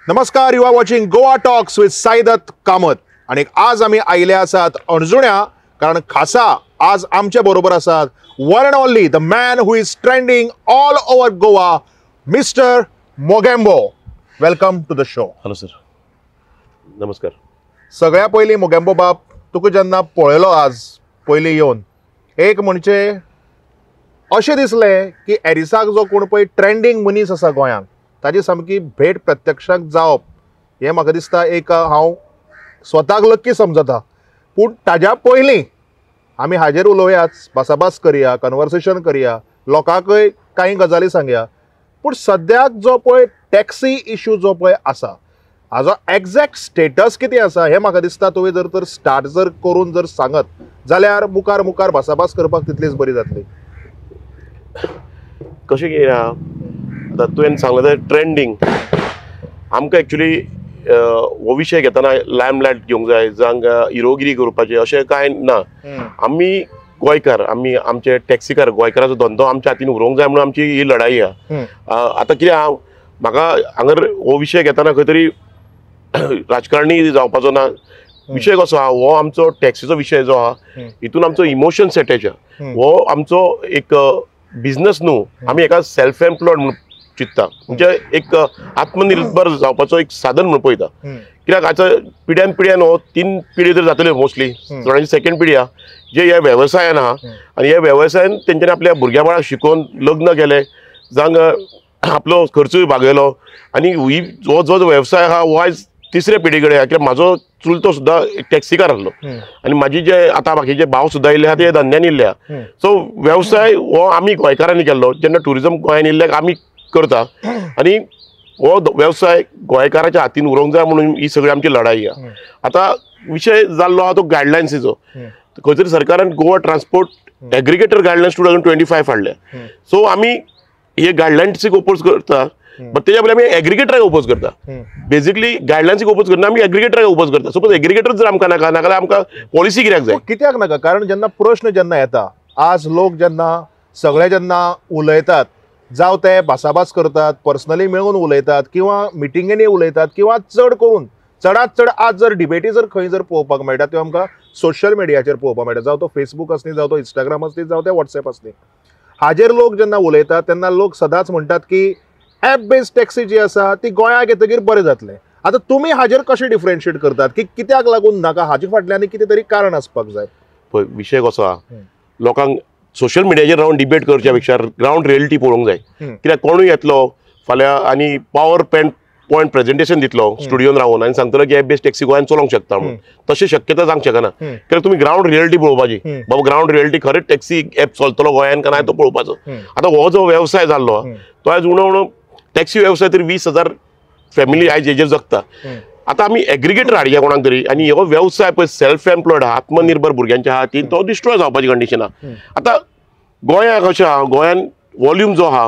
नमस्कार, you are watching Goa Talks with Saidat Kamat आणि आज आमी आयिल्ले आसात अणजुण्या, कारण खासा आज आमचे बरोबर आसात one and only the man who is trending all over Goa, Mister Mogambo. Welcome to the show. Hello sir, नमस्कार. सगळ्या पयलीं मोगेम्बो बाब, तुका जेन्ना पळयलो आज पयलीं येवन, एक म्हणजे अशें दिसलें की एरिसाक जो कोण पळय ट्रेंडींग मनीस आसा गोंयांत, ताजी सामकी भेट प्रत्यक्षाक जावप हें म्हाका दिसता एक हांव स्वताक लक्की समजता. पूण ताज्या पयलीं आमी हाजेर उलोवयाच, भासाभास करया, कन्वर्सेशन करया, लोकांकय कांय गजाली सांगया. पूण सद्याक जो पळय टॅक्सी इशू जो पळय आसा, हाजो एग्जॅक्ट स्टेटस कितें आसा हें म्हाका दिसता तुवें जर तर स्टार्ट जर करून जर सांगत जाल्यार मुखार मुखार भासाभास करपाक तितलीच बरी जातली. कशें कितें आहा आतां तुवें सांगलें तें ट्रेंडींग, आमकां एक्चुली हो विशय घेतना लायमलायट घेवंक जाय, जावं हिरोगिरी करपाची अशें कांय ना. आमी गोंयकार, आमी आमचे टॅक्सीकार, गोंयकाराचो धंदो आमच्या हातीन उरोवंक जाय म्हणून आमची ही लढाई आहा. आतां कितें आहा, म्हाका हांगर हो विशय घेतना खंय तरी राजकारणी जावपाचो ना. विशय कसो आहा, हो आमचो टॅक्सीचो विशय जो आहा हितून आमचो इमोशन्स एटॅच आहा. हो आमचो एक बिजनस न्हू, आमी एका सेल्फ एम्प्लॉयड म्हणून चिंत्ता, म्हणजे एक आत्मनिर्भर जावपाचो एक साधन म्हणून पळयता. कित्याक आतां पिढ्यान पिढ्यान हो 3 पिढी तर जातल्यो, मोस्टली चडांची सेकंड पिढी आहा जे ह्या वेवसायान आहा. आनी ह्या वेवसायान तेंच्यांनी आपल्या भुरग्या बाळाक शिकोवन लग्न केलें, जावं आपलो खर्चूय भागयलो. आनी ही हो जो वेवसाय आहा हो आयज तिसऱ्या पिढी कडेन आहा. कित्याक म्हाजो चुलतो सुद्दां एक टॅक्सीकार आसलो आनी म्हाजी जे आतां बाकीचे भाव सुद्दां येयल्ले आहा ते धंद्यान येयल्ले आहा. सो वेवसाय हो आमी गोंयकारांनी केल्लो, जेन्ना ट्युरिजम गोंयान येयल्ले आमी करता. आनी हो वेवसाय गोंयकाराच्या हातीन उरोवंक जाय म्हणून ही सगळी आमची लढाई आहा. आतां विशय जाल्लो आहा तो गायडलायन्सीचो. खंय तरी सरकारान गोवा ट्रान्सपोर्ट एग्रिगेटर गायडलायन्स 2025 हाडल्या. सो आमी हे गायडलायन्सीक ओपोज करता, बट तेज्या पयलीं आमी एग्रिगेटराक ओपोज करता. बेजिकली गायडलायन्सीक ओपोज करना, आमी एग्रिगेटराक ओपोज करता. सपोज एग्रिगेटर जर आमकां नाका, नाजाल्यार आमकां पॉलिसी कित्याक जाय? कित्याक नाका? कारण जेन्ना प्रश्न जेन्ना येता, आज लोक जेन्ना सगळे जेन्ना उलयतात, जावं ते भासाभास करतात, पर्सनली मेळून उलयतात किंवा मिटिंगेनी उलयतात, किंवा चड करून चडांत चड आज जर डिबेटी जर खंय जर पळोवपाक मेळटा त्यो आमकां सोशल मिडियाचेर पळोवपाक मेळटा, जावं तो फेसबूक आसनी, जावं तो इंस्टाग्राम आसनी, जावं ते वॉट्सएप आसनी. हाजेर लोक जेन्ना उलयतात तेन्ना लोक सदांच म्हणटात की एप बेस्ड टॅक्सी जी आसा ती गोंयाक येतकीर बरें जातलें. आतां तुमी हाजेर कशें डिफरन्शिएट करतात की कित्याक लागून नाका, हाजे फाटल्यान कितें तरी कारण आसपाक जाय. पळय विशय कसो आहा, लोकांक सोशल मिडियाचेर रावन डिबेट करच्या पेक्षा ग्रावंड रियलिटी पळोवंक जाय. कित्याक कोणूय येतलो फाल्यां आनी पावर पॉयंट प्रेजेंटेशन दितलो स्टुडियोन रावन आनी सांगतलो की एप बेस्ड टॅक्सी गोंयान चलोवंक शकता म्हणून. तशें शक्यता जावंक शकना. कित्याक तुमी ग्रावंड रियलिटी पळोवपाची, बाबा ग्रावंड रियलिटी खरेंच टॅक्सी एप चलतलो गोंयान काय ना तो पळोवपाचो. आतां हो जो वेवसाय जाल्लो तो आयज उणो उणो टॅक्सी वेवसाय तरी 20,000 फॅमिली आयज हेजेर जगता. आतां आमी एग्रिगेटर हाडया कोणाक तरी आनी हो वेवसाय पळय सेल्फ एम्प्लॉयड आहा, आत्मनिर्भर भुरग्यांच्या आहा, ती तो डिस्ट्रॉय जावपाची कंडिशन आहा. आतां गोंयाक कशें आहा, गोंयान वॉल्यूम जो आहा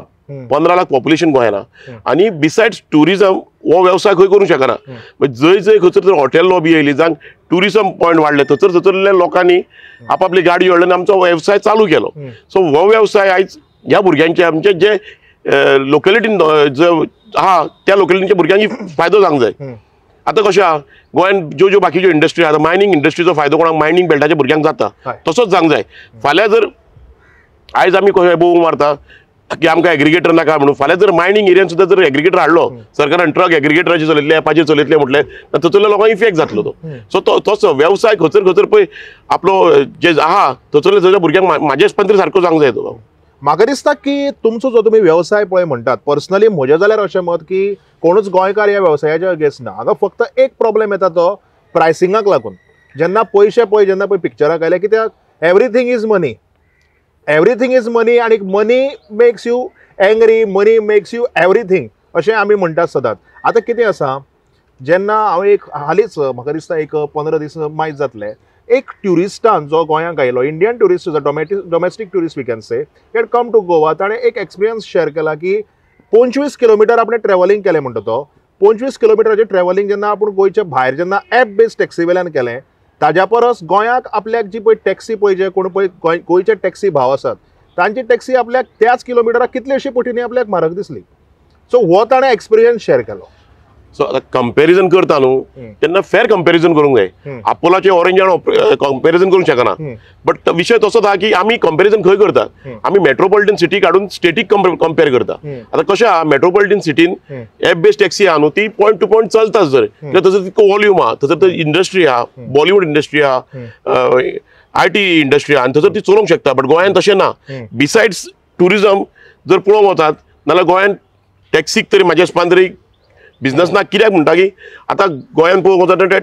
15 लाख पॉप्युलेशन गोंयान आहा आनी बिसायड्स ट्युरिजम हो वेवसाय खंय करूंक शकना. जंय जंय खंयसर जर हॉटेल लॉबी येयली, जावं ट्युरिजम पॉयंट वाडले, थंयसर थंयसरल्या लोकांनी आपापली गाडी हाडली आनी आमचो वेवसाय चालू केलो. सो हो वेवसाय आयज ह्या भुरग्यांचे आमचे जे लोकेलिटीन जे आहा त्या लोकेलिटीच्या भुरग्यांक फायदो जावंक जाय. आतां कशें आहा गोंयान ज्यो ज्यो बाकीच्यो इंडस्ट्री आहा, मायनींग इंडस्ट्रीचो फायदो कोणाक मायनींग बेल्टाच्या भुरग्यांक जाता, तसोच जावंक जाय. फाल्यां जर आयज आमी कशें बोव मारता की आमकां एग्रिगेटर नाका म्हणून, फाल्यां जर मायनींग एरियान सुद्दां जर एग्रिगेटर हाडलो सरकारान, ट्रक एग्रिगेटराचेर चलयतले, एपाचेर चलयतले म्हटलें तर थंयसरल्या लोकांक इफेक्ट जातलो तो. सो तो तसो वेवसाय खंयसर खंयसर पळय आपलो जे आहा थंयसरल्या थंयसरल्या भुरग्यांक म्हाजे हिसपान तरी सारको जावंक जाय तो. म्हाका दिसता की तुमचो जो तुमी वेवसाय पळय म्हणटात, पर्सनली म्हजें जाल्यार अशें मत की कोणूच गोंयकार ह्या वेवसायाच्या अगेन्स्ट ना. हांगा फक्त एक प्रॉब्लेम येता तो प्रायसिंगाक लागून. जेन्ना पयशे पळय जेन्ना पळय पिक्चराक आयले, कित्याक everything is money, everything is money आनी money makes you angry, money makes you everything अशें आमी म्हणटात सदांच. आतां कितें आसा, जेन्ना हांव एक हालींच म्हाका दिसता एक 15 दीस मायज जातले, एक ट्युरिस्टान जो गोंयांक आयलो, Indian tourist, domestic tourist we can say, had come to Goa, ताणें एक एक्सपिरियन्स शेअर केला की 25 किलोमिटर आपणें ट्रॅव्हलिंग केलें म्हणटा तो. 25 किलोमिटराचें ट्रॅव्हलिंग जेन्ना आपूण गोंयच्या भायर जेन्ना एप बेस्ड टॅक्सी वेल्यान केलें, ताज्या परस गोंयाक आपल्याक जी पळय टॅक्सी पळय जे कोण पळय गोंयचे टॅक्सी भाव आसात तांची टॅक्सी आपल्याक त्याच किलोमिटराक कितलेशे पटींनी आपल्याक म्हारग दिसली. सो हो ताणें एक्सपिरियन्स शेअर केलो. सो आतां कंपॅरिजन करता न्हू तेन्ना फेर कंपॅरिजन करूंक जाय. आपोलाचे ऑरेंजान कंपॅरिजन करूंक शकना. बट विशय तसोच आहा की आमी कंपॅरिजन खंय करतात, आमी मेट्रोपॉलिटन सिटी काडून स्टेटीक कंपेर करता. आतां कशें आहा, मेट्रोपॉलिटन सिटीन एप बेस्ड टॅक्सी आहा न्हू, ती पॉयंट टू पॉयंट चलता सर, कित्याक थंयसर तितको वॉल्यूम आहा, थंयसर तर इंडस्ट्री आहा, बॉलिवूड इंडस्ट्री आहा, IT industry आहा, आनी थंयसर ती चलोवंक शकता. बट गोंयान तशें ना. बिसायड्स ट्युरिजम जर पळोवंक वतात नाल्यार गोंयान टॅक्सीक तरी म्हाज्या हिसपान तरी बिजनस ना. कित्याक म्हणटा की आतां गोंयान पळोवंक वता ते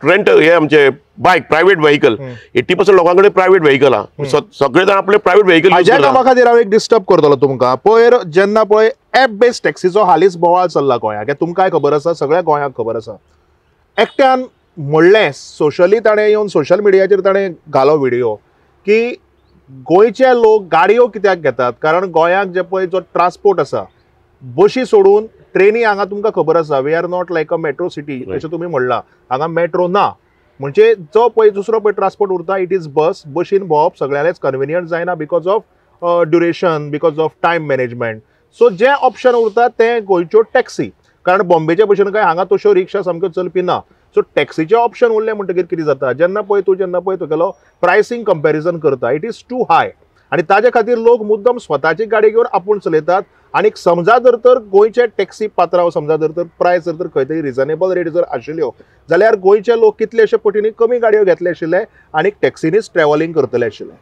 रेंट हे आमचे बायक, प्रायवेट व्हेकल, 80% लोकां कडेन प्रायवेट व्हेकल आहा. सगळे जाण आपले प्रायवेट व्हेकल. हाज्या कामा खातीर हांव एक डिस्टर्ब करतलो तुमकां. पयर जेन्ना पळय एप बेस्ड टॅक्सीचो हालींच बोवाळ चल्ला गोंयाक, हें तुमकांय खबर आसा, सगळ्या गोंयाक खबर आसा. एकट्यान म्हणलें सोशली, ताणें येवन सोशल मिडियाचेर ताणें घालो व्हिडियो की गोंयचे लोक गाडयो कित्याक घेतात, कारण गोंयाक जे पळय जो ट्रान्सपोर्ट आसा बशी सोडून ट्रेनी हांगा तुमकां खबर आसा, we are not like a metro city अशें तुमी म्हणलां, हांगा मेट्रो ना, म्हणजे जो पळय दुसरो पळय ट्रान्सपोर्ट उरता it is बस. बशीन भोंवप सगळ्यांलेच कन्विनियंट जायना because of duration, because of time management. So जें ऑप्शन उरता तें गोंयच्यो टॅक्सी, कारण बॉम्बेचे भशेन काय हांगा तश्यो रिक्षा सामक्यो चलपी ना. सो टॅक्सीचें ऑप्शन उरलें म्हणटकीर कितें जाता, जेन्ना पळय तूं जेन्ना पळय तुगेलो प्रायसींग कंपॅरिजन करता it is to हाय, आनी ताजे खातीर लोक मुद्दम स्वताची गाडी घेवन आपूण चलयतात. आनी समजा जर तर गोंयचे टॅक्सी पात्रांव समजा जर तर प्रायस जर तर खंय तरी रिजनेबल रेट जर आशिल्ल्यो जाल्यार गोंयचे लोक कितलेशे पटींनी कमी गाडयो घेतले आशिल्ले आनी टॅक्सीनीच ट्रॅव्हलिंग करतले आशिल्ले.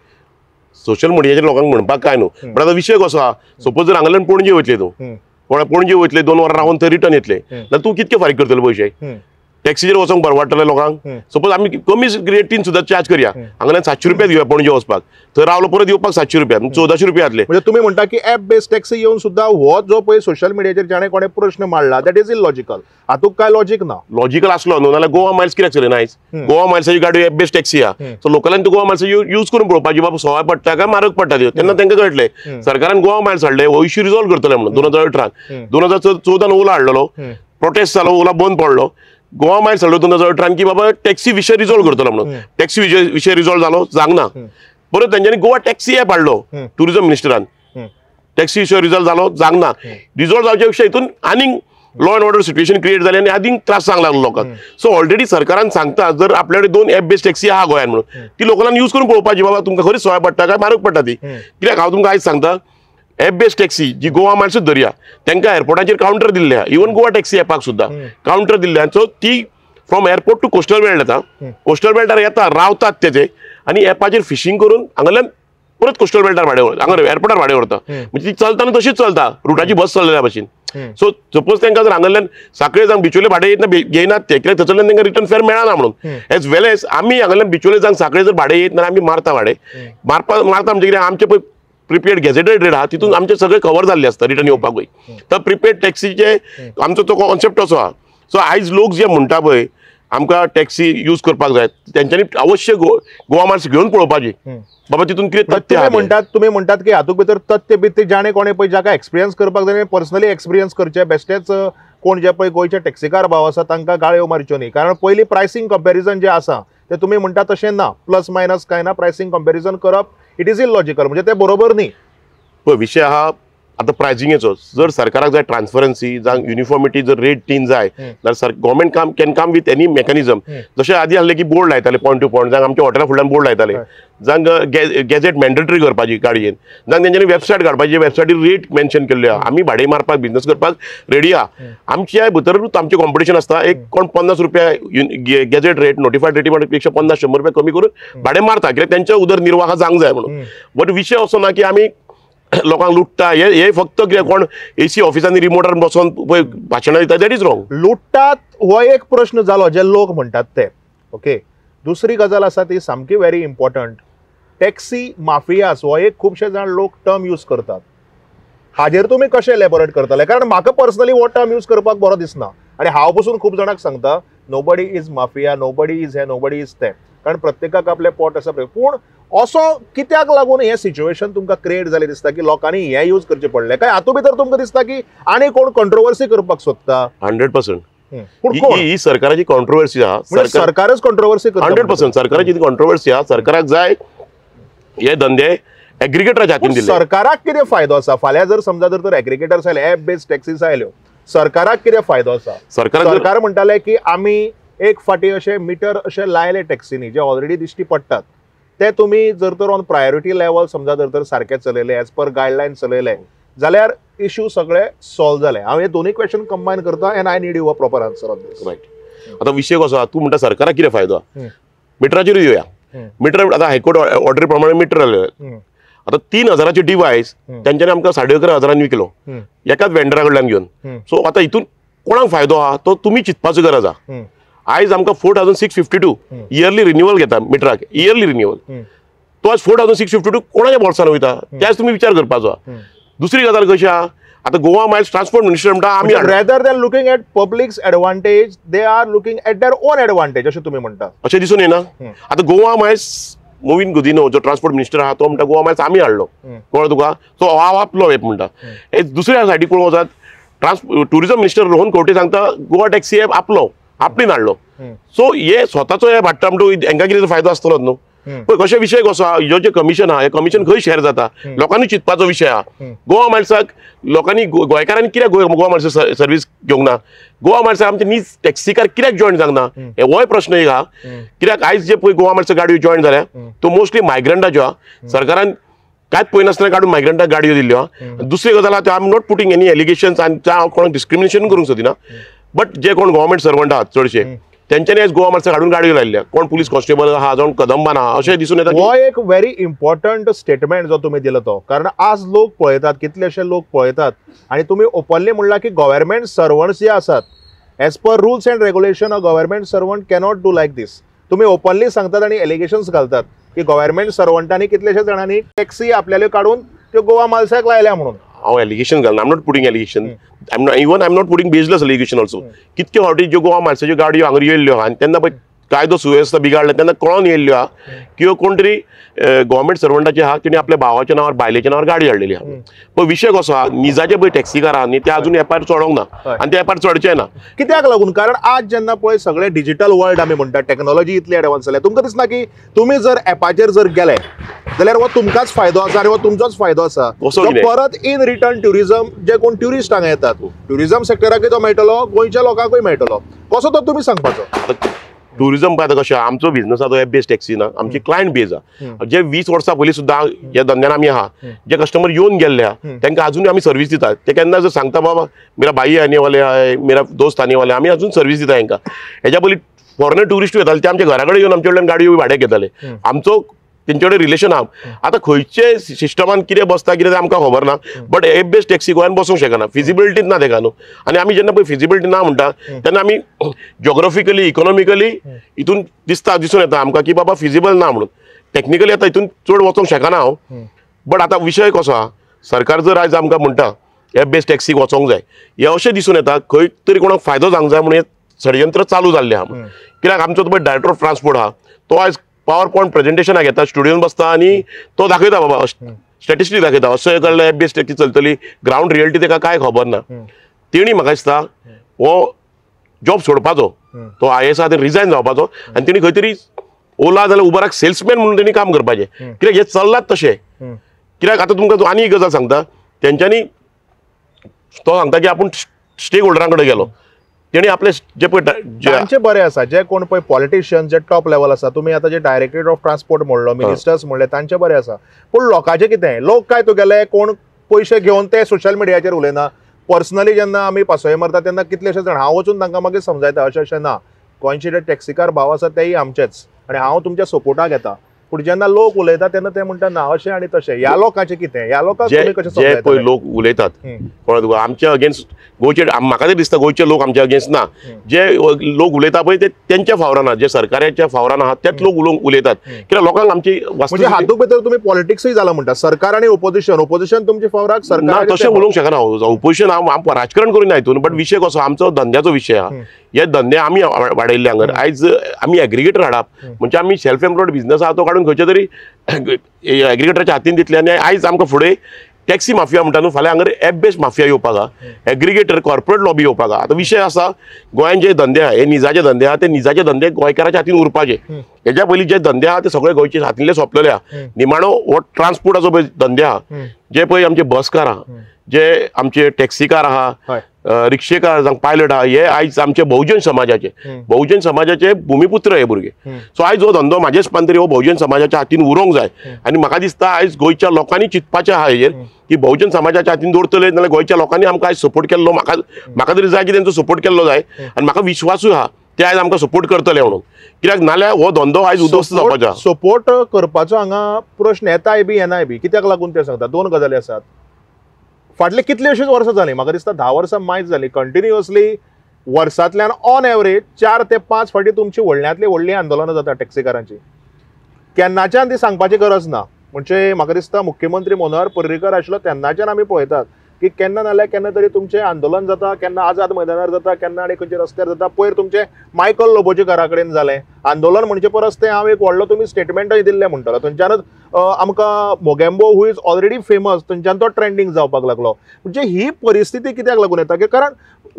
सोशल मिडियाचेर लोकांक म्हणपाक काय न्हू, बट आतां विशय कसो आहा, सपोज जर हांगाल्यान पणजे वयतले तूं, पणजे वयतले 2 वरां रावन थंय रिटर्न येतले जाल्यार तूं कितके फारीक करतले पयशे? टॅक्सीचेर वचोंक परवडटलें लोकांक? सपोज आमी कमी रेटीन सुद्दां चार्ज करया, हांगाल्यान 700 रुपया दिवया पणजे वचपाक, थंय रावलो परत येवपाक 700 रुपया, 1400 रुपया जातले. म्हणजे तुमी म्हणटा की एप बेस्ड टॅक्सी येवन सुद्दां हो जो पळय सोशल मिडियाचेर जाणें कोणें प्रश्न मांडला that is illogical, हातूंत काय लॉजीक ना. लॉजिकल आसलो न्हू नाल्यार गोवा मायल्स कित्याक चलयना आयज? गोवा मायल्साची गाडी एप बेस्ड टॅक्सी आहा, सो लोकलान गोवा मायल्स यूज करून पळोवपाची बाबा सवाय पडटा काय म्हारग पडटा त्यो, तेन्ना तांकां कळटलें. सरकारान गोवा मायल्स हाडले हो इश्यू रिजॉल्व करतले म्हणून 2018, 2014 ओला हाडलेलो, प्रोटेस्ट जालो, ओला बंद पडलो. गोवा मायल्स हाडलो 2018 की बाबा टॅक्सी विशय रिजॉल्व करतलो म्हणून, टॅक्सी विशय रिजॉल्व जालो जावंक ना. परत तेंच्यांनी गोवा टॅक्सी एप हाडलो ट्युरिजम मिनिस्टरान, टॅक्सी विशय रिजॉल्व जालो जावंक ना. रिजॉल्व जावच्या पेक्षा हितून आनीक law and order situation create जाली आनी आनीक त्रास जावंक लागलो लोकांक. सो ऑलरेडी सरकारान सांगता जर आपल्या कडेन 2 एप बेस्ड टॅक्सी आहा गोंयान म्हणून ती लोकांना यूज करून पळोवपाची बाबा तुमकां खरी सवाय पडटा काय म्हारग पडटा ती. कित्याक हांव तुमकां आयज सांगता, एप बेस्ड टॅक्सी जी गोवा मायल्सूच धरया, तांकां एअरपोर्टाचेर कावंटर दिल्ले आहा, इवन गोवा टॅक्सी एपाक सुद्दां कावंटर दिल्ले आहा. सो ती from airport to coastal belt येता, कोस्टल बेल्टार येता, रावतात तेचे आनी एपाचेर फिशींग करून हांगाल्यान परत कोस्टल बेल्टार भाडें व्हरता, हांगा एअरपोर्टार भाडें व्हरता. म्हणजे ती चलतना तशीच चलता रुटाची बस चललेल्या भशेन. सो सपोज तांकां जर हांगाल्यान साखळे जावन बिचोले भाडें येतना घेयनात ते, कित्याक थंयसरल्यान तांकां रिटर्न फेर मेळना म्हणून. एज वेल एज आमी हांगाल्यान बिचोले जावन साखळे जर भाडें येत ना आमी मारता भाडें, मारता म्हणजे कितें आमचें पळय प्रिपेड गॅझेटेड रेट आहा तितून आमचे सगळे कवर जाल्ले आसता रिटर्न येवपाकूय. तर प्रिपेड टॅक्सीचे आमचो तो कॉन्सेप्ट असो आहा. सो आयज लोक जे म्हणटा पळय आमकां टॅक्सी यूज करपाक जाय, तेंच्यांनी अवश्य गोवा मायल्स घेवन पळोवपाची बाबा तितून कितें तथ्य आहा. तुमी म्हणटात की हातूंत भितर तथ्य बित्य जाणें कोणें पळय जाका एक्सपिरियन्स करपाक जाय पर्सनली एक्सपिरियन्स करचें, बेश्टेच कोण जे पळय गोंयचे टॅक्सीकार भाव आसा तांकां गाळयो मारच्यो न्ही, कारण पयलीं प्रायसींग कंपॅरिजन जें आसा तें तुमी म्हणटा तशें ना, प्लस मायनस कांय ना, प्रायसींग कंपॅरिजन करप it is illogical, म्हणजे ते बरोबर न्ही. पळय विशय आहा आतां प्रायसिंगेचो, जर सरकाराक जाय ट्रान्सपरन्सी जावं युनिफॉर्मिटी जर रेट तीन जाय जाल्यार government can come with any mechanism. जशें आदी आहले की बोर्ड लायताले पॉयंट टू पॉयंट, जावं आमच्या हॉटेला फुडल्यान बोर्ड लायताले, जावं गॅझेट मॅन्डेटरी करपाची गाडयेन, जावं तेंच्यांनी वेबसायट काडपाची, वेबसायटीर रेट मेन्शन केल्ले आहा. आमी भाडें मारपाक बिजनस करपाक रेडी आहा. आमच्या भितरूच आमचें कॉम्पिटिशन आसता, एक कोण 50 रुपया गॅझेट रेट नोटिफायड रेटी पेक्षा 50-100 रुपया कमी करून भाडें मारता, कित्याक तेंच्या उदरनिर्वाह जावंक जाय म्हणून. बट विशय असो ना की आमी लोकांक लुट्टा, हे फक्त कितें कोण एसी ऑफिसांनी रिमोटार बसोन पळय भाशणां दिता, that is wrong. लुट्टात हो एक प्रश्न जालो जे लोक म्हणटात ते, ओके. दुसरी गजाल आसा ती सामकी व्हेरी इम्पॉर्टंट, टॅक्सी माफियास हो एक खुबशे जाण लोक टर्म यूज करतात, हाजेर तुमी कशें एलॅबोरेट करतले? कारण म्हाका पर्सनली हो टर्म यूज करपाक बरो दिसना आनी हांव पसून खूब जाणांक सांगता nobody is mafia, nobody is हें, नोबडी is तें, कारण प्रत्येकाक आपलें पोट आसा. पूण असो कित्याक लागून हें सिच्युएशन तुमकां क्रिएट जालें दिसता की लोकांनी हें यूज करचें पडलें काय हातूंत भितर तुमकां दिसता की आनी कोण कंट्रोवर्सी करपाक सोदता? 100%. ही सरकाराची कॉन्ट्रोवर्सी आहा, सरकारच कॉन्ट्रोवर्सी करता. 100% सरकाराची कॉन्ट्रोवर्सी आहा. सरकाराक जाय हे धंदे एग्रीगेटराच्या हातीन दिले. सरकाराक कितें फायदो आसा? फाल्यां जर समजा जर तर एग्रीगेटर्स आयले, एप बेस्ड टॅक्सीस आयल्यो, सरकाराक कितें फायदो आसा? सरकार म्हणटाले की आमी एक फाटी अशे मिटर अशे लायले टॅक्सीनी जे ऑलरेडी दिश्टी पडटात, ते तुमी जर तर ऑन प्रायोरिटी लेवल समजा जर तर सारके चलयले, एज पर गायडलायन चलयले जाल्यार इश्यू सगळे सॉल्व जाले. हांव हे दोनूय क्वेश्चन कंबायन करता and I need you a proper answer on this. Right. आतां विशय कसो आसा, तूं म्हणटा सरकाराक कितें फायदो आसा, मिटराचेर येवया. मिटर आतां हायकोर्ट ऑर्डरी प्रमाणे मिटर आयले. आतां 3000 डिवायस तेंच्यांनी आमकां 11,500 विकलो एकाच वेंडरा कडल्यान घेवन. सो आतां हितून कोणाक फायदो आहा तो तुमी चिंतपाचो गरज आहा. आयज आमकां 4652 इयरली रिन्युअल घेता मिटराक, इयरली रिन्युअल, तो आज 4652 कोणाच्या बोल्सान वयता त्याच तुमी विचार करपाचो आहा. दुसरी गजाल कशी आहा, आतां गोवा मायल्स ट्रान्सपोर्ट मिनिस्टर म्हणटा आमी rather than looking at public's advantage they are looking at their own advantage अशें तुमी म्हणटा, अशें दिसून येना. आतां गोवा मायल्स मोविन गुदिनो जो ट्रान्सपोर्ट मिनिस्टर आहा तो म्हणटा गोवा मायल्स आमी हाडलो, कळ्ळो तुका, तो हांव आपलो एप म्हणटा. हे दुसऱ्या सायडीक कोण वचात, टुरिजम मिनिस्टर रोहन खंवटे सांगता गोवा टॅक्सी एप आपलो, आपणेन हाडलो. सो हे स्वताचो एप हाडटा म्हणटकूच हेंकां कितें फायदो आसतलोच न्हू. पळय कशें विशय कसो आहा, ह्यो जे कमिशन आहा, हे कमिशन खंय शेअर जाता लोकांनी चिंतपाचो विशय आहा. गोवा मायल्साक लोकांनी, गोंयकारांनी कित्याक गोवा मायल्स सर्वीस घेवंक ना, गोवा मायल्साक आमचे नीज टॅक्सीकार कित्याक जॉयन जावंक ना, होय प्रश्न एक आहा. कित्याक आयज जे पळय गोवा मायल्स गाडयो जॉयन जाल्या त्यो मोस्टली मायग्रंटाच्यो आहा. सरकारान कांयच पळयनासतना काडून मायग्रंटाक गाडयो दिल्ल्यो आहा. दुसरी गजाल आहा, I am not putting any allegations आनी हांव कोणाक डिस्क्रिमिनेशन करूंक सोदिना, बट जे कोण गव्हर्मेंट सर्वंट आहात चडशे तेंच्यांनी आयज गोवा मायल्साक हाडून गाडयो लायल्ल्या, कोण पुलीस कॉन्स्टेबल आहा, जावं कदंबान आहा, अशें दिसून येता. हो एक व्हेरी इम्पॉर्टंट स्टेटमेंट जो तुमी दिलो तो, कारण आज लोक पळयतात, कितलेशे लोक पळयतात आनी तुमी ओपनली म्हणलां की गव्हर्मेंट सर्वंट्स जे आसात as per rules and regulation a government servant cannot do like this. तुमी ओपनली सांगतात आनी एलिगेशन्स घालतात की गव्हर्मेंट सर्वंटांनी कितलेशे जाणांनी टॅक्सी आपल्याल्यो काडून त्यो गोवा मायल्साक लायल्या म्हणून. हांव एलिगेशन घालना, I am not putting allegation, even I am not putting baseless allegation also. कितके फावटी ज्यो गोवा मायल्साच्यो गाडयो हांगा येयल्ल्यो आहा आनी तेन्ना पळय कायदो सुवेवस्था बिगाडल्या तेन्ना कळोन येयल्ल्यो आहा की ह्यो कोण तरी गव्हर्मेंट सर्वंटाचे आहा, तेणी आपल्या भावाच्या नांवार बायलेच्या नांवार गाडी हाडलेली आहा. पण विशय कसो आहा, निजाचे पळय टॅक्सीकार आहा न्ही ते अजून एपार चडोंक ना आनी ते एपार चडचे ना. कित्याक लागून? कारण आज जेन्ना पळय सगळे डिजिटल वर्ल्ड आमी म्हणटात, टॅक्नॉलॉजी इतली एडवान्स जाल्या, तुमकां दिसना की तुमी जर एपाचेर जर गेले जाल्यार हो तुमकांच फायदो आसा आनी हो तुमचोच फायदो आसा. परत इन रिटर्न ट्युरिजम, जे कोण ट्युरिस्ट हांगा येतात ट्युरिजम सेक्टराकूय तो मेळटलो, गोंयच्या लोकांकूय मेळटलो, कसो तो तुमी सांगपाचो? टुरिजम पळय आतां कशें आमचो बिजनस आहा तो एप बेज टॅक्सी ना, आमची क्लायंट बेज आहा. जे 20 वर्सां पयलीं सुद्दां ह्या धंद्यान आमी आहा, जे कस्टमर येवन गेल्ले आहा तांकां अजूनय आमी सर्वीस दितात. ते केन्ना जर सांगता बाबा मेरा भाई आने वाले आहे, मेरा दोस्त आने वाले, आमी अजून सर्वीस दिता तांकां. हेज्या पयलीं फॉरेनर ट्युरिस्ट येताले ते आमच्या घरा कडेन येवन आमचे कडल्यान गाडयो भाड्याक घेताले, आमचो तेंचे कडेन रिलेशन आहा. आतां खंयचे सिस्टमान कितें बसता कितें तें आमकां खबर ना, बट एप बेज टॅक्सी गोंयान बसूंक शकना, फिजिबिलिटीच ना तेका न्हू. आनी आमी जेन्ना पळय फिजिबिलिटी ना म्हणटा तेन्ना आमी जॉग्राफिकली इकॉनॉमिकली हितून दिसता, दिसून येता आमकां की बाबा फिजिबल ना म्हणून. टॅक्निकली आतां हितून चड वचोंक शकना हांव, बट आतां विशय कसो आहा, सरकार जर आयज आमकां म्हणटा एप बेज टॅक्सीक वचोंक जाय, हें अशें दिसून येता खंय तरी कोणाक फायदो जावंक जाय म्हणून हें षडयंत्र चालू जाल्लें आहा. कित्याक आमचो पळय डायरेक्टर ऑफ ट्रान्सपोर्ट आहा तो आयज पावर पॉयंट प्रेजेंटेशनाक येता, स्टुडियोन बसता आनी तो दाखयता बाबा स्टॅटिस्टीक दाखयता अशें कडले एप बेज टॅक्सी चलतली, ग्रावंड रियलिटी तेका कांय खबर ना. तेणी म्हाका दिसता हो जॉब सोडपाचो, तो IAS आहा रिजायन जावपाचो आनी तेणी खंय तरी ओला जाल्यार उबराक सेल्समॅन म्हणून तेणी काम करपाचें. कित्याक हें चल्लात तशें. कित्याक आतां तुमकां आनी एक गजाल सांगता, तेंच्यांनी तो सांगता की आपूण स्टेक होल्डरां कडेन गेलो, तेणी आपले जे पळय तांचे बरे आसा, जे कोण पळय पॉलिटिशियन जे टॉप लेवल आसा, तुमी आतां जे डायरेक्टरेट ऑफ ट्रान्सपोर्ट म्हणलो, मिनिस्टर्स म्हणले, तांचे बरे आसा. पूण लोकांचें कितें, लोक काय तुगेले कोण पयशे घेवन ते सोशल मिडियाचेर उलयना. पर्सनली जेन्ना आमी पासय मारता तेन्ना कितलेशे जाण हांव वचून तांकां मागीर समजायता अशें अशें ना, गोंयचे जे टॅक्सीकार भाव आसा तेय आमचेच आनी हांव तुमच्या सपोर्टाक येता. पूण जेन्ना लोक उलयता तेन्ना ते म्हणटा ना अशें आनी तशें. ह्या लोकांचें कितें, ह्या लोकांक तुमी कशें जे पळय लोक उलयतात कळ्ळें तुका आमच्या अगेन्स्ट, गोंयचे म्हाका तरी दिसता गोंयचे लोक आमच्या अगेन्स्ट ना, जे लोक उलयता पळय ते तेंच्या फावरान आहा, जे सरकाराच्या फावरान आहा तेच लोक उलयतात. कित्याक लोकांक आमची म्हणजे हातूंत भितर तुमी पॉलिटिक्सूय जाला म्हणटा, सरकार आनी ओपोजिशन, ओपोजिशन तुमचे फावराक, सरकार ना तशें उलोवंक शकना. ओपोजिशन हांव राजकारण करूं ना हितून, बट विशय कसो आमचो धंद्याचो विशय आहा. हे धंदे आमी वाडयल्ले हांगर, आयज आमी एग्रिगेटर हाडप म्हणजे आमी सेल्फ एम्प्लॉयड बिजनस आहा तो काडून खंयच्या तरी एग्रिगेटराच्या हातीन दितले. आनी आयज आमकां फुडें टॅक्सी माफिया म्हणटा न्हू, फाल्यां हांगर एप बेस्ड माफिया येवपाक आहा, एग्रिगेटर कॉर्पोरेट लॉबी येवपाक आहा. आतां विशय आसा गोंयान जे धंदे आहा हे निजाचे धंदे आहा, ते निजाचे धंदे गोंयकाराच्या हातीन उरपाचे. हेज्या पयलीं जे धंदे आहा ते सगळे गोंयचे हातींतले सोंपलेले आहा. निमाणो हो ट्रान्सपोर्टाचो पळय धंदे आहा, जे पळय आमचे बसकार आहा, जे आमचे टॅक्सीकार आहा, रिक्षेकार जावं पायलट आहा हे आयज आमचे बहुजन समाजाचे, बहुजन समाजाचे भुमिपुत्र हे भुरगे. सो आयज हो धंदो म्हाजे हिसपान तरी हो बहुजन समाजाच्या हातीन उरोंक जाय आनी म्हाका दिसता आयज गोंयच्या लोकांनी चिंतपाचें आहा हेजेर की बहुजन समाजाच्या हातीन दवरतले नाल्यार गोंयच्या लोकांनी आमकां आयज सपोर्ट केल्लो, म्हाका म्हाका तरी जाय की तेंचो सपोर्ट केल्लो जाय आनी म्हाका विश्वासूय आहा ते आयज आमकां सपोर्ट करतले म्हणून. कित्याक नाल्यार हो धंदो आयज उद्ध्वस्त जावपाचो. सपोर्ट करपाचो हांगा प्रश्न येताय बी येनाय बी कित्याक लागून तें सांगता. दोन गजाली आसात. फाटले कितलेशेच वर्सां जालीं, म्हाका दिसता 10 वर्सां मायज जालीं, कंटिन्युअसली वर्सांतल्यान ऑन एवरेज 4 ते 5 फावटी तुमची व्हडल्यांतली व्हडलीं आंदोलनां जाता टॅक्सीकारांची. केन्नाच्यान ती सांगपाची गरज ना, म्हणजे म्हाका दिसता मुख्यमंत्री मनोहर पर्रीकर आशिल्लो तेन्नाच्यान आमी पळयतात की केन्ना नाल्यार केन्ना तरी तुमचें आंदोलन जाता, केन्ना आझाद मैदानार जाता, केन्ना आनी खंयच्या रस्त्यार जाता. पयर तुमचें मायकल लोबोच्या घरा कडेन जालें आंदोलन, म्हणचे परस तें हांव एक व्हडलो तुमी स्टेटमेंटय दिल्लें म्हणटलो, थंयच्यानच आमकां Mogambo who is already famous थंयच्यान तो ट्रेंडींग जावपाक लागलो. म्हणजे ही परिस्थिती कित्याक लागून येता की कारण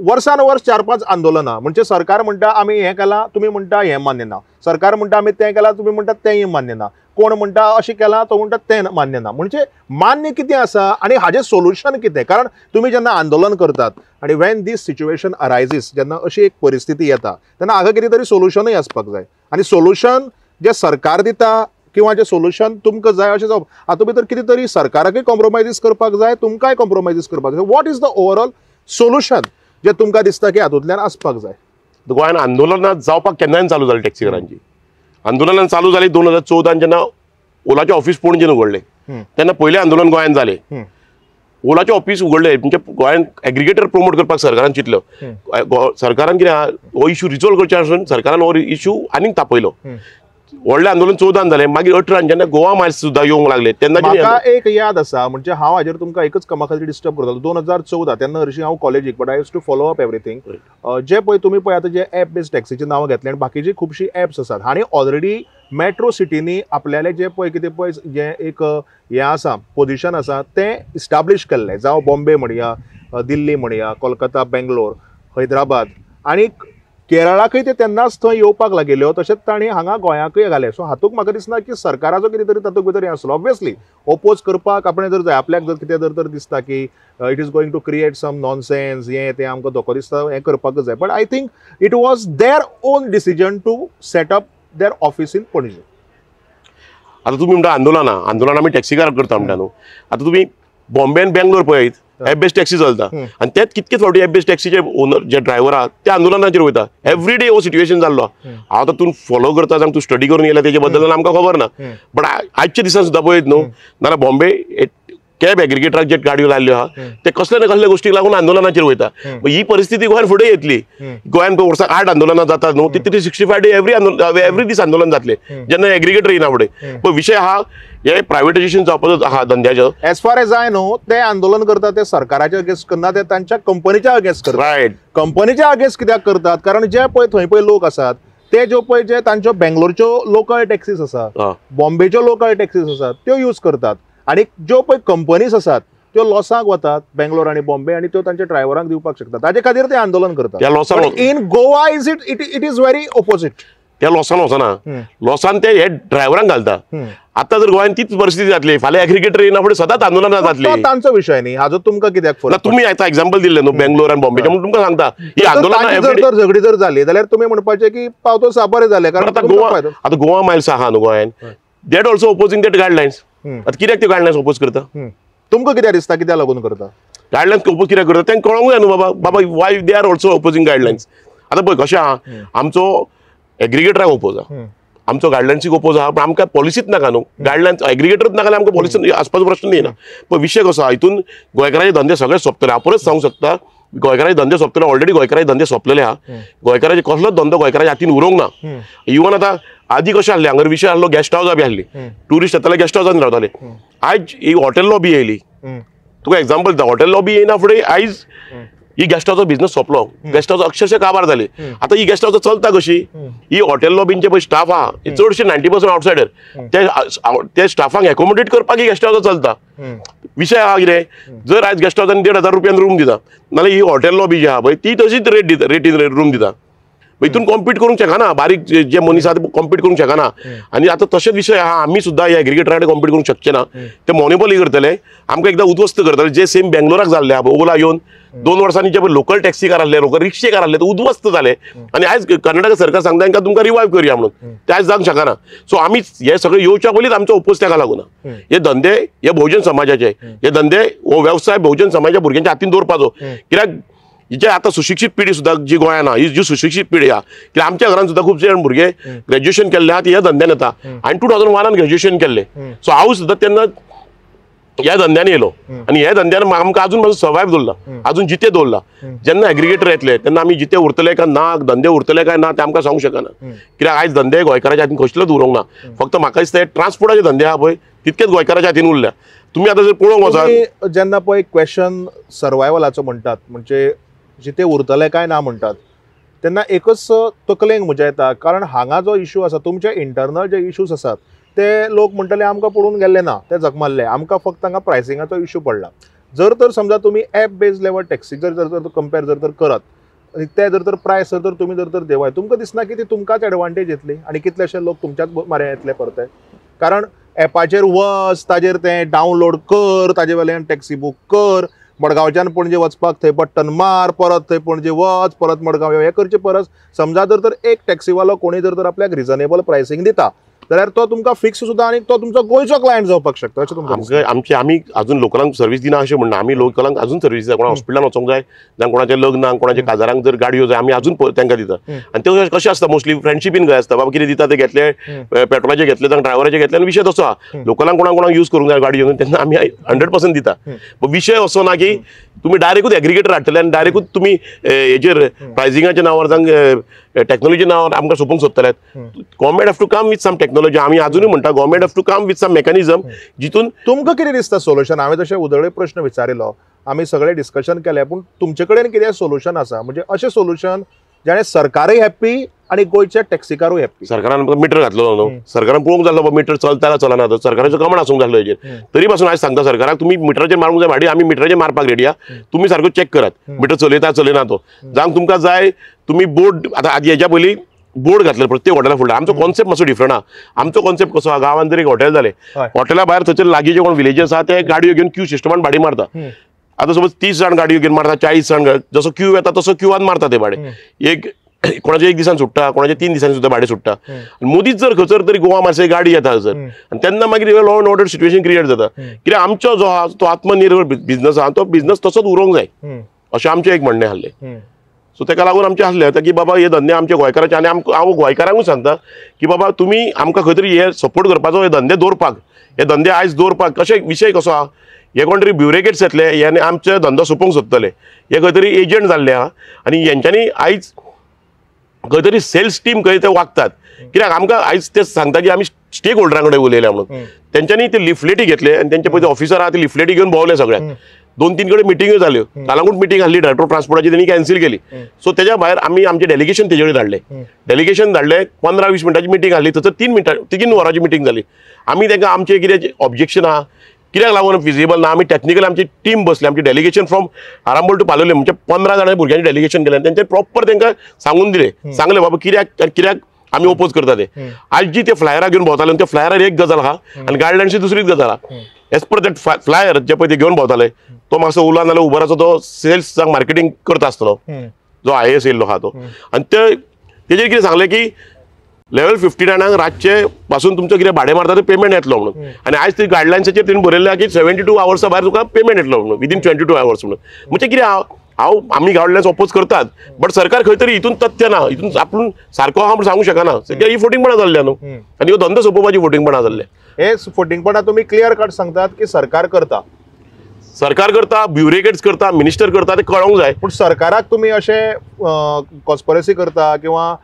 वर्सान वर्स 4-5 आंदोलनां, म्हणजे सरकार म्हणटा आमी हें केलां, तुमी म्हणटा हें मान्य ना, सरकार म्हणटा आमी तें केलां, तुमी म्हणटा तेंय मान्य ना, कोण म्हणटा अशें केलां तो म्हणटा तें मान्य ना. म्हणजे मान्य कितें आसा आनी हाजें सोल्युशन कितें? कारण तुमी जेन्ना आंदोलन करतात आनी when these situation arises, जेन्ना अशी एक परिस्थिती येता तेन्ना हाका कितें तरी सोल्युशनूय आसपाक जाय आनी सोल्युशन जें सरकार दिता किंवा जें सोल्युशन तुमकां जाय अशें जावप. हातूंत भितर कितें तरी सरकाराकूय कॉम्प्रोमायजीस करपाक जाय, तुमकांय कॉम्प्रोमायजीस करपाक जाय. What is the overall solution जें तुमकां दिसता की हातूंतल्यान आसपाक जाय? गोंयांत आंदोलनां जावपाक केन्नाय चालू जालीं टॅक्सीकारांची. आंदोलनां चालू जालीं 2014 जेन्ना ओलाचें ऑफिस पणजेन उगडलें तेन्ना पयलें आंदोलन गोंयांत जालें. ओलाचें ऑफिस उगडलें म्हणजे गोंयांत एग्रिगेटर प्रमोट करपाक सरकारान चिंतलो. सरकारान कितें आहा हो इशू रिजॉल्व करचे आसून सरकारान हो इशू आनीक तापयलो. व्हडलें आंदोलन 14 जालें, मागीर 18 जेन्ना गोवा मायल्स सुद्दां येवंक लागले तेन्ना म्हाका एक याद आसा, म्हणजे हांव हाजेर तुमकां एकच कामा खातीर डिस्टर्ब करतालो. 2014 तेन्ना हरशीं हांव कॉलेजीक, but I use to follow up everything. जे पळय तुमी पळय आतां जे एप बेस्ड टॅक्सीचें नांव घेतलें आनी बाकीची खुबशीं एप्स आसात आनी ऑलरेडी मेट्रो सिटींनी आपल्याले जे पळय कितें पळय जें एक हें आसा पोजिशन आसा तें इस्टाब्लीश केल्लें, जावं बॉम्बे म्हणया, दिल्ली म्हणया, कोलकाता, बेंगलोर, हैदराबाद आनी केरळाकय ते तेन्नाच थंय येवपाक लागिल्ल्यो, तशेंच तांणी हांगा गोंयाकय घालें. सो हातूंत म्हाका दिसना की सरकाराचो कितें तरी तातूंत भितर हें आसलो. ऑब्वियसली ओपोज करपाक आपणें जर जाय, आपल्याक जर कितें जर तर दिसता की it is going to create some nonsense, हें तें आमकां धोको दिसता, हें करपाकच जाय. But I think it was their own decision to set up their office in Panaji. आतां तुमी म्हणटा आंदोलनां, आंदोलनां आमी टॅक्सीकार करता म्हणटा न्हू. आतां तुमी बॉम्बे आनी बेंगलोर पळयत एप बेस्ड टॅक्सी चलता आनी तेच कितकेच फावटी एप बेस्ड टॅक्सीचे ओनर जे ड्रायव्हर आहात ते आंदोलनाचेर वयता. एवरी डे हो सिट्युएशन जाल्लो. हांव आतां तूं फॉलो करता जावं तूं स्टडी करून गेल्या तेजे बद्दल आमकां खबर ना, बट आजच्या दिसान सुद्दां पळयत न्हू नाल्यार बॉम्बे कॅब एग्रिगेटराक जे गाडयो लायल्ल्यो आहा ते कसले ना कसल्या गोष्टीक लागून आंदोलनाचेर वयता. ही परिस्थिती गोंयांत फुडें येतली. गोंयांत वर्साक 8 आंदोलनां जातात न्हू, ती 365 डे एवरी दीस आंदोलन जातलें जेन्ना एग्रिगेटर येना फुडें. पण विशय आहा हे प्रायवेटायझेशन जावपाचो आहा धंद्याचो. As far as I know ते आंदोलन करतात ते सरकाराच्या अगेन्स्ट करना, ते तांच्या कंपनीच्या अगेन्स्ट करतात. रायट, कंपनीच्या अगेन्स्ट कित्याक करतात? कारण जे पळय थंय पळय लोक आसात ते ज्यो पळय जे तांच्यो बेंगलोरच्यो लोकल टॅक्सीस आसा, बॉम्बेच्यो लोकल टॅक्सीस आसात त्यो यूज करतात आनी ज्यो पळय कंपनीज आसात त्यो लॉसाक वतात बेंगलोर आनी बॉम्बे आनी त्यो तांच्या ड्रायव्हरांक दिवपाक शकतात. ताजे खातीर ते आंदोलन करतात. In Goa is it it is very opposite. त्या लॉसान वचना, लॉसान ते हे ड्रायव्हरांक घालता. आतां जर गोंयांत तीच परिस्थिती जातली, फाल्यां एग्रिगेटर येना फुडें सदांच आंदोलनां जातली. तांचो विशय न्ही हाजो तुमकां कित्याक फरक? तुमी आतां एग्जाम्पल दिल्लें न्हू बेंगलोर आनी बॉम्बेचें, म्हणून तुमकां सांगता ही आंदोलनां जर झगडी जर जाली जाल्यार तुमी म्हणपाचें की पावतो सा बरें जालें. कारण आतां गोवा, आतां गोवा मायल्स आहा न्हू गोंयांत, that also opposing that guidelines. आतां कित्याक त्यो गायडलायन्स ओपोज करता? तुमकां कित्याक दिसता कित्याक लागून करता गायडलायन्स ओपोज कित्याक करता? तांकां कळोंक जाय न्हू बाबा, बाबा why they are also opposing guidelines. आतां पळय कशें आहा, आमचो एग्रिगेटराक ओपोज आहा, आमचो गायडलायन्सीक ओपोज आहा, पण आमकां पॉलिसीच नाका न्हू. गायडलायन्स एग्रिगेटरूच नाका जाल्यार आमकां पॉलिसी आसपाचो प्रश्न येना. पण विशय कसो आहा, हितून गोंयकाराचे धंदे सगळे सोंपतले. हांव परत सांगूंक शकता, गोंयकाराचे धंदे सोंपतले. ऑलरेडी गोंयकाराचे धंदे सोंपलेले आहा. गोंयकाराचे कसलोच धंदो गोंयकाराच्या हातीन उरोंक ना. इवन आतां आदी कशें आसलें, हांगर विशय आसलो गेस्ट हावसां बी आसली, ट्युरिस्ट येताले गेस्ट हावसान रावताले. आयज ही हॉटेल लॉबी येयली, तुका एग्जाम्पल दिता, हॉटेल लॉबी येयना फुडें आयज ही गेस्ट हावसो बिजनस सोंपलो. गेस्ट हावस अक्षरशः काबार जाली. आतां ही गेस्ट हावस चलता कशी? ही हॉटेल लॉबींचे पळय स्टाफ आहा चडशे 90% आउटसायडर, ते स्टाफांक एकोमोडेट करपाक ही गेस्ट हावस चलता. विशय आहा कितें, जर आयज गेस्ट हावसान 1500 रुपयान रूम दिता नाल्यार ही हॉटेल लॉबी जी आहा पळय ती तशीच रेट दिता, रेटीन रूम दिता. हितून कॉम्पीट करूंक शकना, बारीक जे मनीस आहा ते कॉम्पीट करूंक शकना. आनी आतां तशेंच विशय आहा, आमी सुद्दां ह्या एग्रीगेटरा कडेन कॉम्पीट करूंक शकचे ना. ते मोनोपोली करतले, आमकां एकदां उद्ध्वस्त करतले. जे सेम बेंगलोराक जाल्ले आहा, ओला येवन 2 वर्सांनी जे लोकल टॅक्सीकार आहले, लोकल रिक्षेकार आहले, ते उद्ध्वस्त जाले. आनी आयज कर्नाटक सरकार सांगता तांकां तुमकां रिवायव करुया म्हणून, ते आयज जावंक शकना. सो आमी हे सगळे येवच्या पयलींच आमचो ओपोज ताका लागून. हे धंदे हे भोवजन समाजाचे, हे धंदे हो वेवसाय भोवजन समाजाच्या भुरग्यांच्या हातीन दवरपाचो. कित्याक जे आतां सुशिक्षीत पिढी सुद्दां जी गोंयान आहा, ही जी सुशिक्षीत पिढी आहा, कित्याक आमच्या घरान सुद्दां खूब जाण भुरगे ग्रॅज्युएशन केल्ले आहा, ते ह्या धंद्यान येता. हांवें 2001 ग्रॅज्युएशन केल्लें. सो हांव सुद्दां तेन्ना ह्या धंद्यान येयलो आनी ह्या धंद्यान आमकां अजून म्हाजो सर्वायव दवरला, अजून जिते दवरला. जेन्ना एग्रीगेटर येतले तेन्ना आमी जिते उरतले काय ना, धंदे उरतले काय ना, ते आमकां सांगूंक शकना. कित्याक आयज धंदे गोंयकाराच्या हातीन कसलोच उरोंक ना. फक्त म्हाका दिसता ट्रान्सपोर्टाचे धंदे आहा पळय तितकेच गोंयकाराच्या हातीन उरल्या. तुमी आतां जर पळोवंक वचात, जेन्ना पळय क्वेश्चन सर्वायवलाचो म्हणटात, म्हणजे जिते उरतले काय ना म्हणटात, तेन्ना एकच तकलेंक म्हज्या येता, कारण हांगा जो इशू आसा, तुमचे इंटरनल जे इशूज आसात ते लोक म्हणटले आमकां पडून गेल्ले ना, ते जगमारले, आमकां फक्त हांगा प्रायसिंगाचो इशू पडला. जर तर समजा तुमी एप बेज लेवल टॅक्सी जर जर कंपेर जर तर करत आनी ते जर तर प्रायस जर तर तुमी जर तर देवाय, तुमकां दिसना की ती तुमकांच एडवांटेज येतली आनी कितलेशे लोक तुमच्याच माऱ्या येतले परते. कारण एपाचेर वच, ताजेर तें डावनलोड कर, ताजे वेल्यान टॅक्सी बूक कर, मडगांवच्यान पणजे वचपाक थंय बट्टन मार, परत थंय पणजे वच, परत मडगांव, हें करचे परस समजा जर तर एक टॅक्सीवालो कोणी जर तर आपल्याक रिजनेबल प्रायसींग दिता जाल्यार तो तुमकां फिक्स सुद्दां आनी तो तुमचो गोंयचो क्लायंट जावपाक शकता. अशें तुमकां आमचे आमी अजून लोकलांक सर्वीस दिना अशें म्हणना, आमी लोकलांक अजून सर्वीस दिता. कोणा हॉस्पिटलान वचोंक जाय, जावं कोणाच्या लग्नाक, कोणाच्या काजारांक जर गाडयो जाय, आमी अजून तांकां दिता. आनी ते कशें आसता, मोस्टली फ्रेंडशिपीन खंय आसता, बाबा कितें दिता ते घेतले, पेट्रोलाचे घेतले, जावं ड्रायव्हराचे घेतले, आनी विशय तसो आहा. लोकलांक कोणाक कोणाक यूज करूंक जाय गाडी घेवन, तेन्ना आमी 100% दिता. विशय असो ना की तुमी डायरेक्टूच एग्रीगेटर हाडटले आनी डायरेक्टूच तुमी हेजेर प्रायसिंगाच्या नांवार जावं टॅक्नोलॉजी नांवार आमकां सोंपोवंक सोदतले. Government have to come with some technology. आमी अजुनूय म्हणटा government have to come with some mechanism जितून तुमकां कितें दिसता सोल्युशन. हांवें तशें उदळे प्रश्न विचारिल्लो, आमी सगळे डिस्कशन केलें, पूण तुमचे कडेन कितें सोल्युशन आसा, म्हणजे अशें सोल्युशन जाणें सरकारय हॅप्पी आनी गोंयचे टॅक्सीकारूय हॅप्पी. सरकारान मिटर घातलो न्हू, सरकारान पळोवंक जाय बाबा मिटर चलता चलना, तर सरकाराचो कमांड आसूंक जाय हेजेर. तरी पासून आयज सांगता सरकाराक, तुमी मिटराचेर मारूंक जाय भाडी, आमी मिटराचेर मारपाक रेडी आहा, तुमी सारको चॅक करात मिटर चलयता चलयना तो. जावं तुमकां जाय तुमी बोर्ड, आतां आदी हेज्या पयलीं बोर्ड घातले प्रत्येक हॉटेला फुडल्या. आमचो कॉन्सेप्ट मातसो डिफरंट आहा. आमचो कॉन्सेप्ट कसो आहा, गांवांत जर एक हॉटेल जालें, हॉटेला भायर थंयसर लागींचे कोण विलेजर्स आहा ते गाडयो घेवन क्यू सिस्टमान भाडी मारता. आतां समज 30 जाण गाडयो घेवन मारता, 40 जाण, जसो क्यू येता तसो क्यूआन मारता ते भाडे. एक कोणाचे 1 दिसान सुट्टा, कोणाचे 3 दिसांनी सुद्दां भाडें सुट्टा. मदींच जर खंयसर तरी गोवा मार्से गाडी येता जर, आनी तेन्ना मागीर law and order situation create जाता. कित्याक आमचो जो आहा तो आत्मनिर्भर बिजनस आहा, तो बिजनस तसोच उरोंक जाय अशें आमचें एक म्हणणें आहलें. सो ताका लागून आमचें आसलें आतां की बाबा हे धंदे आमचे गोंयकाराचे, आनी आमकां हांव गोंयकारांकूच सांगता की बाबा तुमी आमकां खंय तरी हे सपोर्ट करपाचो, हे धंदे दवरपाक, हे धंदे आयज दवरपाक कशें विशय कसो आहा, हे कोण तरी ब्युरोक्रेट्स येतले हे आनी आमचे धंदो सोंपोवंक सोदतले, हे खंय तरी एजंट जाल्ले आहा आनी हेंच्यांनी आयज खंय तरी सेल्स टीम खंय ते वागतात. कित्याक आमकां आयज ते सांगता की आमी स्टेक होल्डरां कडेन उलयल्या म्हणून, तेंच्यांनी ते लिफलेटी घेतले आनी तेंचे पळय ऑफिसर आहा ते लिफलेटी घेवन भोंवले सगळ्याक. 2-3 कडेन मिटिंग्यो जाल्यो, कालांगूट मिटींग आहली डायरेक्टर ट्रान्सपोर्टाची, तेणी कॅन्सील केली. सो तेज्या भायर आमी आमचें डेलिगेशन तेजे कडेन धाडलें, डेलिगेशन धाडलें, 15-20 मिनटांची मिटींग आहली, थंयसर 3 वरांची मिटींग जाली. आमी तांकां आमचें कितें ऑब्जेक्शन आहा, कित्याक लागून फिजिबल ना, आमी टॅक्निकल आमची टीम बसली, आमची डेलिगेशन फ्रॉम आरांबोल टू पालोलें, म्हणजे 15 जाणां भुरग्यांचें डेलिगेशन केलें आनी तेंचें प्रॉपर तांकां सांगून दिलें, सांगलें बाबा कित्याक कित्याक आमी ओपोज करता ते. आयज जी ते फ्लायरां घेवन भोंवताले त्या फ्लायरार एक गजाल आहा आनी गायडलायन्सी दुसरीच गजाल आहा. एज पर that flyer जे पळय ते घेवन भोंवताले तो मातसो उला नाल्यार उबराचो तो सेल्स मार्केटींग करता आसतलो, जो IAS येयल्लो आहा तो. आनी ते तेजेर कितें सांगलें की लेवल 59 रातचे पासून तुमचो कितें भाडें मारता ते पेमेंट येतलो म्हणून. आनी आयज ते गायडलायन्साचेर तेणी बरयल्लें की 72 आवर्सा भायर तुका पेमेंट येतलो म्हणून, विदीन 22 आवर्स म्हणून. म्हणजे कितें हांव आमी गायडलायन्स ओपोज करतात, बट सरकार खंय तरी हितून तथ्य ना, हितून आपूण सारको आहा म्हूण सांगूंक शकना. ही फोटिंगपणां जाल्ली न्हू, आनी ह्यो धंदो सोंपोवपाची फोटिंगपणां जाल्ले. हे फोटिंगपणां तुमी क्लियर कट सांगतात की सरकार करता, सरकार करता, ब्युरोक्रेट्स करता, मिनिस्टर करता, ते कळोंक जाय. पूण सरकाराक तुमी अशें कॉन्स्पिरसी करता किंवा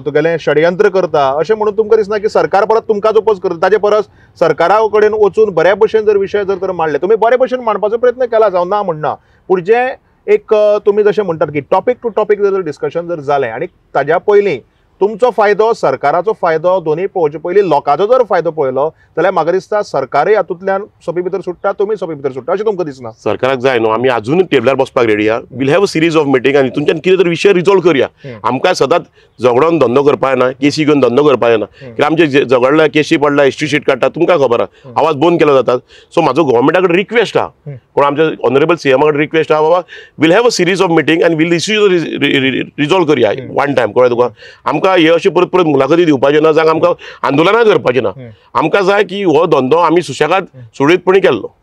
तुगेलें षडयंत्र करता अशें म्हणून तुमकां दिसना की सरकार परत तुमकांच ओपोज करता? ताजे परस सरकारा कडेन वचून बऱ्या भशेन जर विशय जर तर मांडले, तुमी बरे भशेन मांडपाचो प्रयत्न केला जावं ना म्हणना, पूण जें एक तुमी जशें म्हणटात की टॉपीक टू टॉपीक जर डिस्कशन जर जालें आनी ताज्या पयलीं तुमचो फायदो, सरकाराचो फायदो, दोनूय पळोवचे पयलीं लोकांचो जर फायदो पळयलो जाल्यार म्हाका दिसता सरकारय हातूंतल्यान सोपी भितर सुट्टा, तुमी सोपी भितर सुट्टा अशें तुमकां दिसना? सरकाराक जाय न्हू, आमी अजून टेबलार बसपाक रेडी आहा. We'll have a series of meeting आनी तुमच्यान कितें तरी विशय रिजॉल्व करया. आमकां सदांच झगडोन धंदो करपाक येना, केसी घेवन धंदो करपाक येना. कित्याक आमचे झगडला, केसी पडला, हिस्ट्री शीट काडटा, तुमकां खबर आहा, आवाज बंद केलो जाता. सो म्हाजो गव्हर्मेंटा कडेन रिक्वेस्ट आहा, कोण आमच्या ऑनरेबल सीएमा कडेन रिक्वेस्ट आहा, बाबा we'll have a series of meeting आनी वील इश्यू रिजॉल्व करया वन टायम. कळ्ळें तुका? आमकां हे अशें परत परत मुलाखती दिवपाच्यो ना, जावं आमकां आंदोलनां करपाचें ना. आमकां जाय की हो धंदो आमी सुशेगाद सुरळीतपणी केल्लो.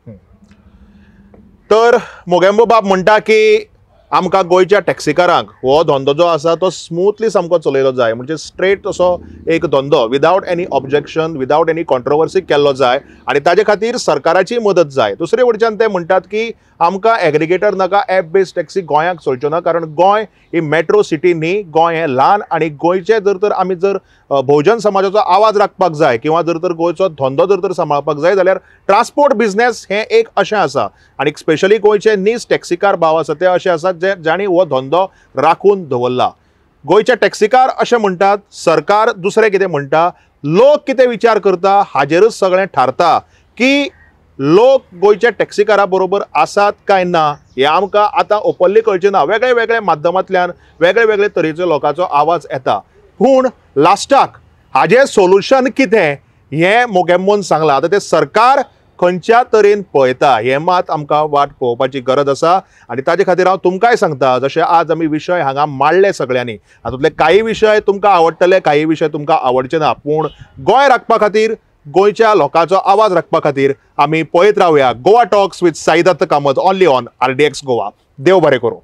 तर मोगेंबो बाब म्हणटा की आमकां गोंयच्या टॅक्सीकारांक हो धंदो जो आसा तो स्मूथली सामको चलयलो जाय, म्हणजे स्ट्रेट असो एक धंदो without any objection, without any controversy केल्लो जाय आनी ताजे खातीर सरकाराची मदत जाय. दुसरे वटेच्यान ते म्हणटात की आमकां एग्रिगेटर नाका, एप बेस्ड टॅक्सी गोंयाक चलच्यो ना, कारण गोंय ही मेट्रो सिटी न्ही, गोंय हें ल्हान आनी गोंयचे जर तर आमी जर भोवजन समाजाचो आवाज राखपाक जाय किंवा जर तर गोंयचो धंदो जर तर सांबाळपाक जाय जाल्यार ट्रान्सपोर्ट बिजनेस हें एक अशें आसा आनी स्पेशली गोंयचे नीज टॅक्सीकार भाव आसा ते अशे आसात जे जांणी हो धंदो राखून दवरला. गोंयचे टॅक्सीकार अशें म्हणटात, सरकार दुसरें कितें म्हणटा, लोक कितें विचार करता हाजेरूच सगळें थारता की लोक गोंयच्या टॅक्सीकारा बरोबर आसात काय ना हें आमकां आतां ओपनली कळचें ना. वेगळे वेगळे माध्यमांतल्यान वेगळे वेगळे तरेचो लोकांचो आवाज येता, पूण लास्टाक हाजें सोल्युशन कितें हें मोगेंबोन सांगलां. आतां तें सरकार खंयच्या तरेन पळयता हें मात आमकां वाट पळोवपाची गरज आसा आनी ताजे खातीर हांव तुमकांय सांगता, जशें आज आमी विशय हांगा मांडले सगळ्यांनी, हातूंतले कांय विशय तुमकां आवडटले, कांय विशय तुमकां आवडचे ना, पूण गोंय राखपा खातीर, गोंयच्या लोकांचो आवाज राखपा खातीर आमी पळयत रावया Goa talks with Saidatt Kamat only on RDX Goa. देव बरें करूं.